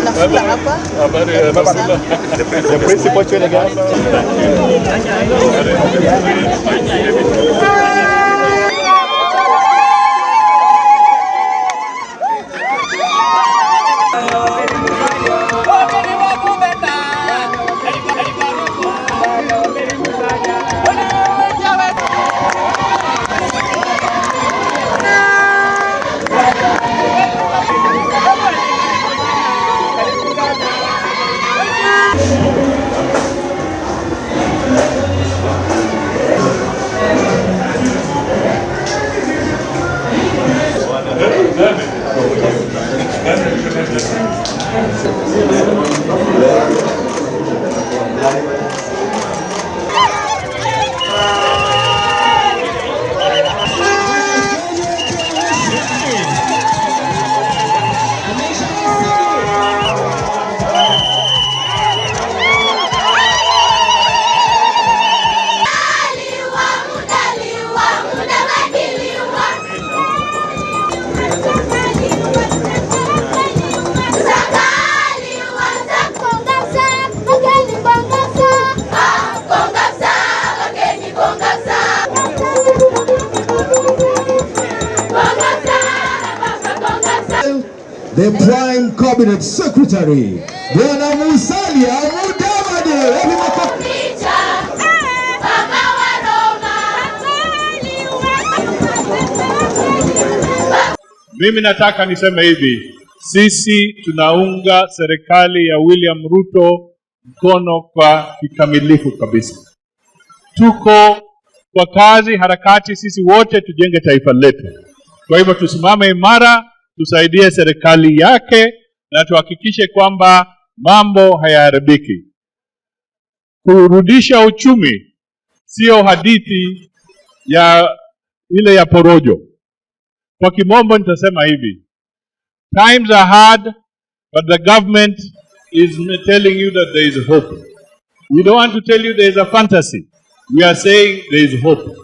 Nafula hapa. The principal again. The Prime Cabinet Secretary, Bwana Musalia Mudavadi. Wapi makofi? Mimi nataka niseme hivi, sisi tunaunga serikali ya William Ruto mkono kwa kikamilifu kabisa. Tuko kwa kazi, harakati, sisi wote tujenge taifa letu. Kwa hivyo tusimame imara, tusaidie serikali yake na tuhakikishe kwamba mambo hayaharibiki. Kurudisha uchumi sio hadithi ya ile ya porojo. Kwa kimombo nitasema hivi, times are hard but the government is telling you that there is hope. We don't want to tell you there is a fantasy. We are saying there is hope.